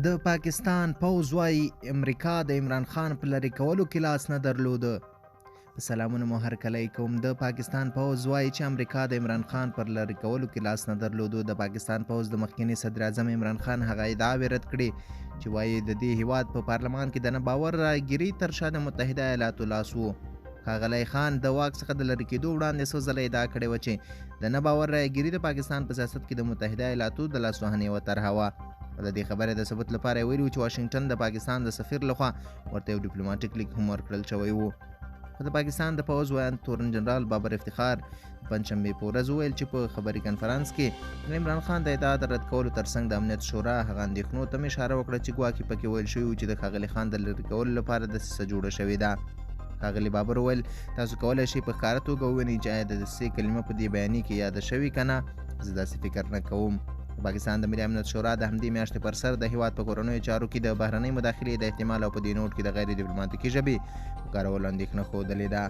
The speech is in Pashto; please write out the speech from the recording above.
د پاکستان پوځ وايي، امریکا د عمران خان په لرې کولو کې لاس نه درلوده. په سلامونو مو هرکلی کوم. د پاکستان پوځ وايي چې امریکا د عمران خان پر لرې کولو کې لاس نه درلودو. د پاکستان پوځ د مخکني صدراعظم عمران خان هغه ادعاوې رد کړې چې وايي د دې هیواد په پارلمان کې د نه باور رایګیري تر شا د متحده ایالاتو لاس وو. ښاغلی خان د واک څخه د لرې کېدو وړاندې څو ځله ادعا کړې وه چې د نه باور رایګیري د پاکستان په سیاست کې د متحده ایالاتو د لاسوهنې یوه طرحه وه. د دې خبرې د ثبوت لپاره یې ویلي چې واشنګټن د پاکستان د سفیر لخوا ورته یو ډیپلوماټیک لیک هم ورکړل شوی و. خو د پاکستان د پوځ ویاند تورن جنرال بابر افتخار د پنجشنبې په ورځ وویل چې په خبري کنفرانس کې د عمران خان د ادعا د رد کولو ترڅنګ د امنیت شورا هغه اندېښنو ته هم اشاره وکړه چې ګواکې پکې ویل شوي وو چې د ښاغلي خان د لرې کولو لپاره دسیسه جوړه شوې ده. ښاغلي بابر وویل، تاسو کولی شئ په ښکاره توګه ووینئ چې آیا د دسیسې کلمه په دې بیانیې کې یاده شوې که نه، زه داسې فکر نه کوم. د پاکستان د ملي امنیت شورا د همدې میاشتې پر سر د هیواد په کورنیو چارو کې د بهرنۍ مداخلې د احتمال او په دې نوټ کې د غیر ډیپلوماټیکې ژبې په کارولو اندېښنه ښودلې ده.